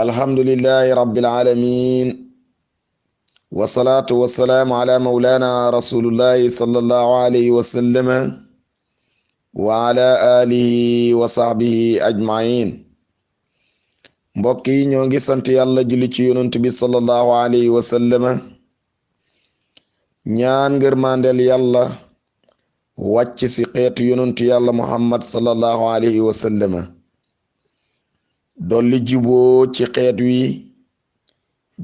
alhamdulillahi rabbil alamin wassalatu wassalamu ala maulana rasulullahi sallallahu alayhi wa sallama wa ala alihi wa sahbihi ajmain. mbokk yi ñoo ngi sant yàlla julli ci yonent bi sallallahu alayhi wa sallama ñaan ngërmandel yàlla wàcc ci xeetu yonent yàlla muhammad sallallahu alayhi wa sallama dolli juboo ci xeet wi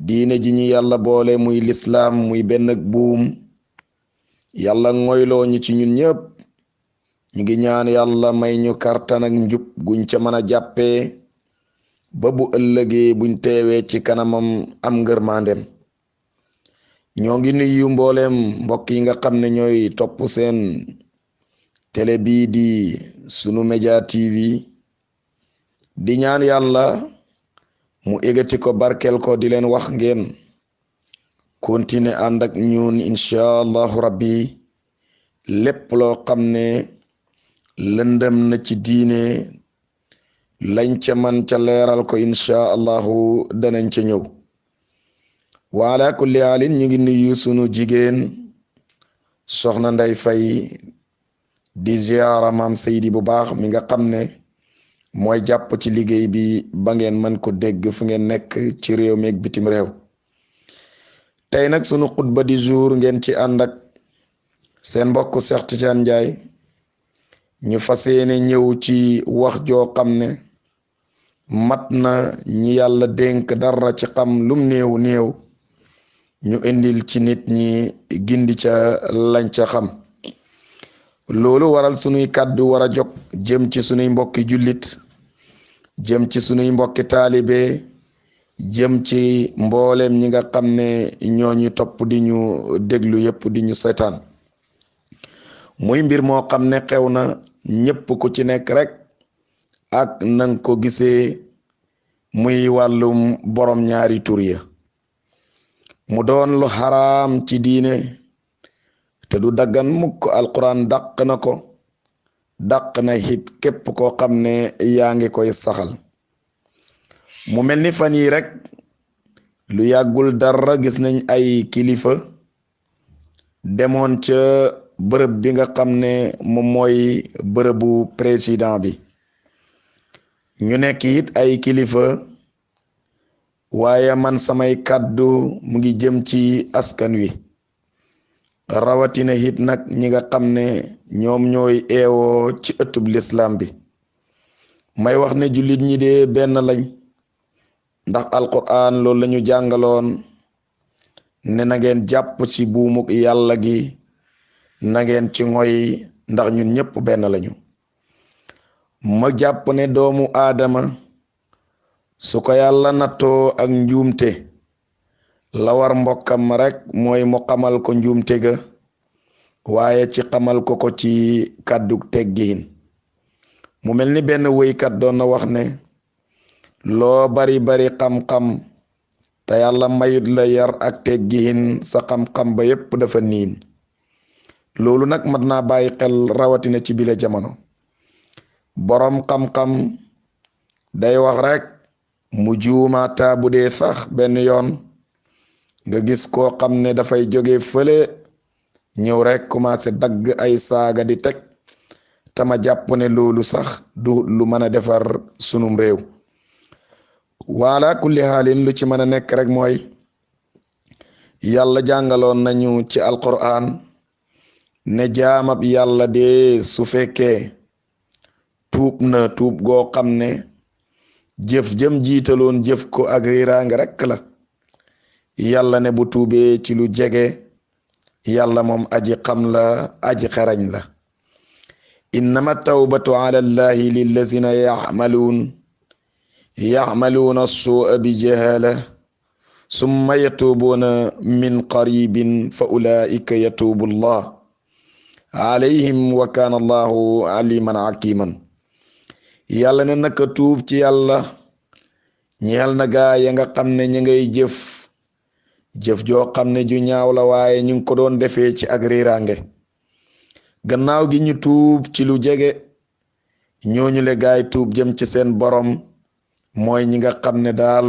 diine ji ñu yàlla boole muy lislaam muy benn buum yàlla ngoyloo ñu ci ñun ñëpp ñu ngi ñaan yàlla may ñu kartan ak njub guñ ca mën a jàppee ba bu ëllëgee buñ teewee ci kanamam am ngërmandem. ñoo ngi nuyu mbooleem mbokk yi nga xam ne ñooy topp seen télé bii di Sunu Média TV di ñaan yàlla mu égati ko barkel ko di leen wax ngeen continuer ànd ak ñun incha allahu rabbi lépp loo xam ne lëndëm na ci diine lañ ca man ca leeral ko incha allahu danañ ca ñëw. wa ala kulli halin ñu ngi nuyu sunu jigéen soxna Ndey Fay di ziyaara maam Seydi bu baax mi nga xam ne mooy jàpp ci liggéey bi ba ngeen mën ko dégg fu ngeen nekk ci réew mi ak bitim réew. tey nag sunu xutba di jour ngeen ci ànd ak seen mbokk Cheikh Tidiane Ndiaye ñu fas yéene ñëw ci wax joo xam ne mat na ñi yàlla dénk dara ci xam lum néew néew ñu indil ci nit ñi gindi ca lañ ca xam. loolu waral sunuy kàddu war a jóg jëm ci sunuy mbokki jullit jëm ci sunuy mbokki taalibe jëm ci mbooleem ñi nga xam ne ñoo ñu topp di ñu déglu yépp di ñu seetaan. muy mbir moo xam ne xew na ñépp ku ci nekk rek ak nang ko gisee muy wàllum borom ñaari tur ya mu doon lu xaraam ci diine te du daggan mukk. alquran dàq na ko dàq na it képp koo xam ne yaa ngi koy saxal. mu mel ni fan yi rek lu yàggul dara gis nañ ay kilifa demoon ca bërëb bi nga xam ne moom mooy bërëbu président bi. ñu nekk it ay kilifa waaye man samay kàddu mu ngi jëm ci askan wi rawatina it nag ñi nga xam ne ñoom ñooy eewoo ci ëttub lislaam bi. may wax ne jullit ñi de benn lañ ndax alquran loolu lañu jàngaloon ne na ngeen jàpp ci buumuk yàlla gi na ngeen ci ngoy ndax ñun ñëpp benn lañu. ma jàpp ne doomu aadama su ko yàlla nattoo ak njuumte la war mbokkam rek mooy mu xamal ko njuumte ga waaye ci xamal ko ko ci kàddu teggiin. mu mel ni benn wëykat doon na wax ne loo bari bari xam-xam te yàlla mayut la yar ak teggiin sa xam-xam ba yépp dafa niin. loolu nag mat naa bàyyi xel rawatina ci bile jamono. boroom xam-xam day wax rek mu juumaata bu dee sax benn yoon nga gis koo xam ne dafay jóge fële ñëw rek commencé dagg ay saaga di teg tama jàpp ne loolu sax du lu mën a defar sunum réew. wala kulli xaalin lu ci mën a nekk rek mooy yàlla jàngaloon nañu ci alquran ne jaamab yàlla de su fekkee tuub na tuub goo xam ne jëf jëm jiitaloon jëf ko ak riiraange rekk la yàlla ne bu tuubee ci lu jege yàlla moom aji xam la aji xerañ la. innama tawbatu ala allahi lillazina yacmaluuna as-suu'a bi jahala summa yatuubuuna min qaribin fa ulaika yatuubu allah alayhim wa kaana allahu aliman hakiman. yàlla ne naka tuub ci yàlla ñeel na gaa ya nga xam ne ñi ngay jëf joo xam ne ju ñaaw la waaye ñu ngi ko doon defee ci ak riiraange gannaaw gi ñu tuub ci lu jege ñooñu le gaay tuub jëm ci seen borom mooy ñi nga xam ne daal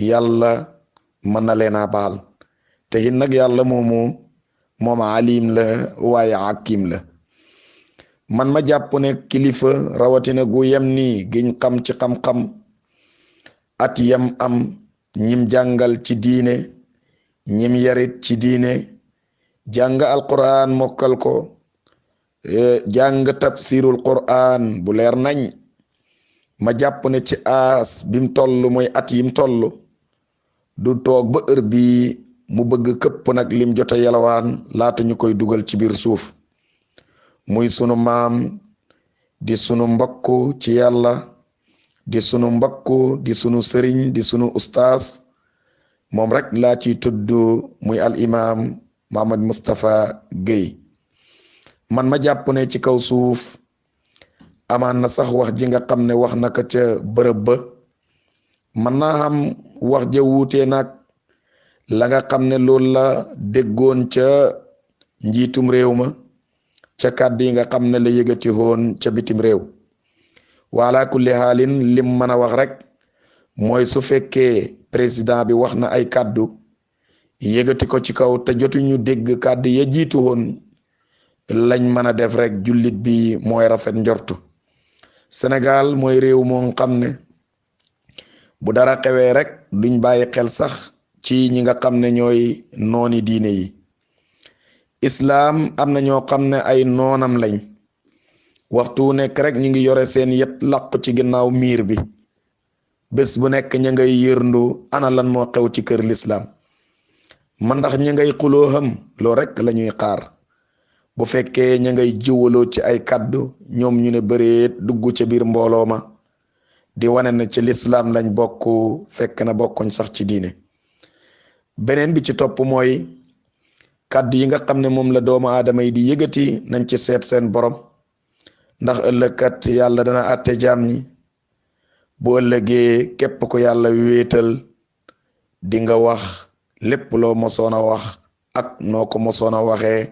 yàlla mën na leen a baal te it nag yàlla moom alim la waaye hakim la. man ma jàpp ne kilifa rawatina gu yem nii giñ xam ci xam-xam at yam am ñim jàngal ci diine ñim yarit ci diine jàng alquran mokkal ko jàng tafsirul quran bu leer nañ ma jàpp ne ci aas bim toll mooy at yim toll du toog ba heure bii mu bëgg këpp nag lim jota yalwaan laata ñu koy dugal ci biir suuf muy sunu maam di sunu mbokku ci yàlla di sunu mbokku di sunu sëriñ di sunu ustaas moom rek laa ciy tudd muy al imam Mohamed Moustapha Guèye. man ma jàpp ne ci kaw suuf amaan na sax wax ji nga xam ne wax naka ca bërëb ba man naa xam wax ja wuutee nag la nga xam ne loolu la déggoon ca njiitum réew ma ca kàddu yi nga xam ne la yëgati woon ca bitim réew wala kulli xaalin lim mën a wax rek mooy su fekkee président bi wax na ay kàddu yëgati ko ci kaw te jotuñu dégg kàddu ya jiitu woon lañ mën a def rek jullit bi mooy rafet njortu. Sénégal mooy réew moo xam ne bu dara xewee rek duñ bàyyi xel sax ci ñi nga xam ne ñooy nooni diine yi. islaam am na ñoo xam ne ay noonam lañ waxtu nekk rek ñu ngi yore seen yet làqu ci ginnaaw miir bi bés bu nekk ña ngay yërndu ana lan moo xew ci kër lislaam man ndax ña ngay xuloo xam loo rek la ñuy xaar bu fekkee ña ngay jiwaloo ci ay kàddu ñoom ñu ne bëreet dugg ca biir mbooloo ma di wane na ci lislaam lañ bokk fekk na bokkuñ sax ci diine. beneen bi ci topp mooy kàddu yi nga xam ne moom la doomu aadama yi di yëgati nañ ci seet seen borom ndax ëllëgkat yàlla dana àtte jaam ñi bu ëllëgee képp ko yàlla wéetal di nga wax lépp loo mosoon a wax ak noo ko mosoon a waxee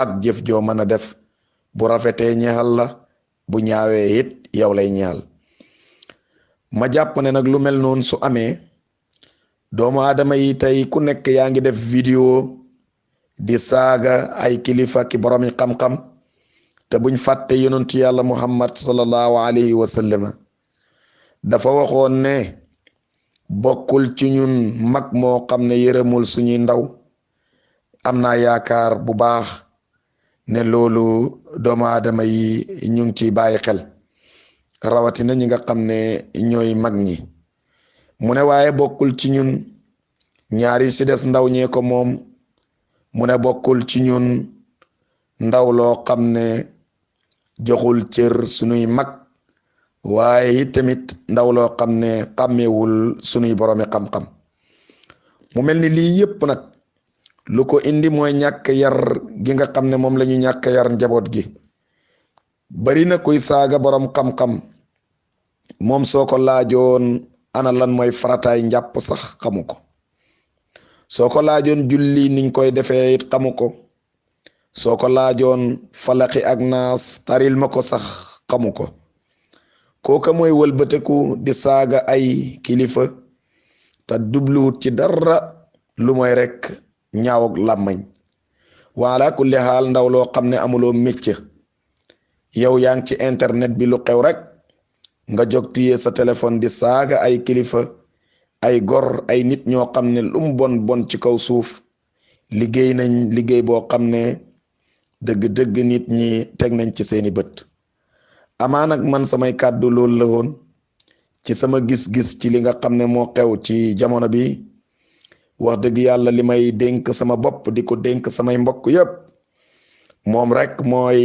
ak jëf joo mën a def bu rafetee ñeexal la bu ñaawee it yow lay ñeexal. ma jàpp ne nag lu mel noonu su amee doomu aadama yi tey ku nekk yaa ngi def vidéo di saaga ay kilifa ki boromi xam-xam te buñ fàtte yonent yàlla muhammad sallallahu alayhi wa sallam dafa waxoon ne bokkul ci ñun mag moo xam ne yërëmul suñuy ndaw. am naa yaakaar bu baax ne loolu doomu aadama yi ñu ngi ciy bàyyi xel rawatina ñi nga xam ne ñooy mag ñi. mu ne waaye bokkul ci ñun ñaari si des ndaw ñee ko moom. mu ne bokkul ci ñun ndaw loo xam ne joxul cër sunuy mag waaye it tamit ndaw loo xam ne xàmmewul sunuy boroomi xam-xam. mu mel ni lii yépp nag lu ko indi mooy ñàkk yar gi nga xam ne moom la ñu ñàkk yar njaboot gi. bari na kuy saaga boroom xam-xam moom soo ko laajoon ana lan mooy farataay njàpp sax xamu ko. soo ko laajoon julli niñ koy defee it xamu ko. soo ko laajoon falaxi ak naas taril ma ko sax xamu ko. kooka mooy wëlbateku di saaga ay kilifa te dubluwut ci dara lu mooy rek ñaaw ak làmmañ. wala kulli xaal ndaw loo xam ne amuloo métier yow yaa ngi ci internet bi lu xew rek nga jóg téye sa téléphone di saaga ay kilifa ay gor ay nit ñoo xam ne lum bon bon ci kaw suuf liggéey nañ liggéey boo xam ne dëgg-dëgg nit ñi teg nañ ci seeni bët. amaan ak man samay kàddu loolu la woon ci sama gis-gis ci li nga xam ne moo xew ci jamono bi. wax dëgg yàlla li may dénk sama bopp di ko dénk samay mbokk yépp moom rek mooy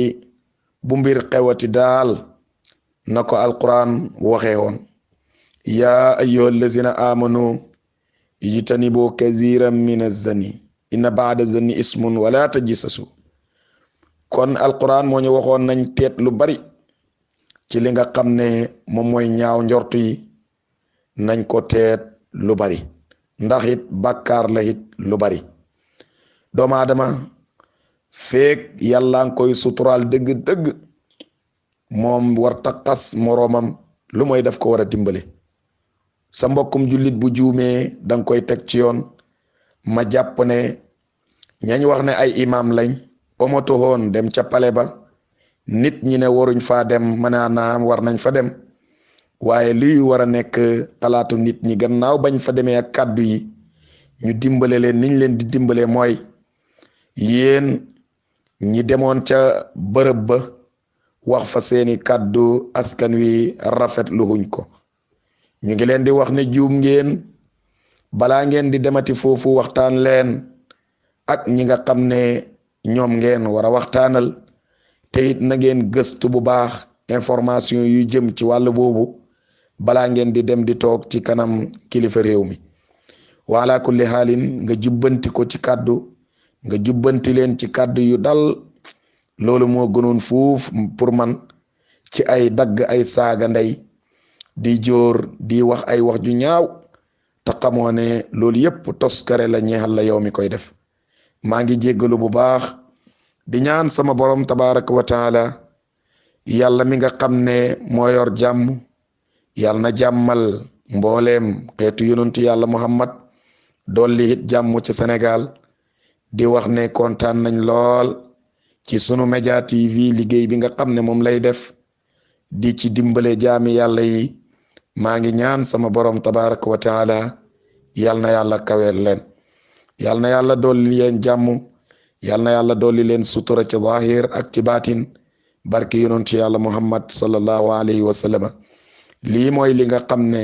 bu mbir xewati daal na ko alquran waxee woon yaa ayyuha allazina amanu ijtanibu kaziran min az-zanni inna ba'da zanni ismun wala tajassasu. kon alquran moo ñu waxoon nañ teet lu bari ci li nga xam ne moom mooy ñaaw njortu yi nañ ko teet lu bari ndax it bàkkaar la it lu bari. doomu aadama feek yàlla nga koy suturaal dëgg-dëgg moom war ta xas moroomam lu mooy def ko war a dimbale. sa mbokkum jullit bu juumee danga koy teg ci yoon. ma jàpp ne ñañ wax ne ay imam lañ omatohoon dem ca pale ba nit ñi ne waruñ faa dem mënaanaam war nañ fa dem waaye luy war a nekk xalaatu nit ñi gannaaw bañ fa demee ak kàddu yi ñu dimbale leen niñ leen di dimbale mooy yéen ñi demoon ca bërëb ba wax fa seeni kàddu askan wi rafet luhuñ ko ñu ngi leen di wax ne juum ngeen balaa ngeen di demati foofu waxtaan leen ak ñi nga xam ne ñoom ngeen war a waxtaanal te it na ngeen gëstu bu baax information yu jëm ci wàll boobu balaa ngeen di dem di toog ci kanam kilifa réew mi wala kulli xaalin nga jubbanti ko ci kàddu nga jubbanti leen ci kàddu yu dal loolu moo gënoon fuuf pour man ci ay dagg ay saaga ndey di jóor di wax ay wax ju ñaaw te xamoo ne loolu yépp toskare la ñeexal la yow mi koy def maa ngi jéggalu bu baax di ñaan sama borom tabaraka wa taala yàlla mi nga xam ne moo yor jàmm yàlla na jàmmal mbooleem xeetu yonent yàlla Muhammad dolli it jàmm ci Sénégal di wax ne kontaan nañ lool ci Sunu Média TV liggéey bi nga xam ne moom lay def di ci dimbale jaami yàlla yi maa ngi ñaan sama borom tabaraka wa taala yal na yàlla kaweel leen yal na yàlla dolli leen jàmm yal na yàlla dolli leen sutura ci zahir ak ci baatin barke yonentu yàlla Muhammad sallallahu alayhi wa sallam lii mooy li nga xam ne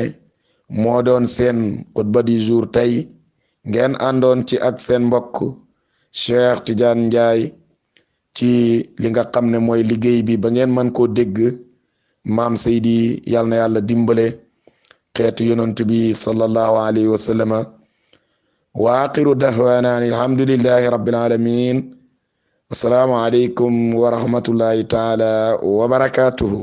moo doon seen xutba du jour tey ngeen àndoon ci ak seen mbokk Cheikh Tidiane Ndiaye ci li nga xam ne mooy liggéey bi ba ngeen mën koo dégg maam Seydi yal na yàlla dimbale xeetu yonent bi sallallahu alayhi wa sallam wa axiru dahwana alhamdulillahi rabbil alamin assalaamu alaykum wa rahmatullahi taala wa barakatuhu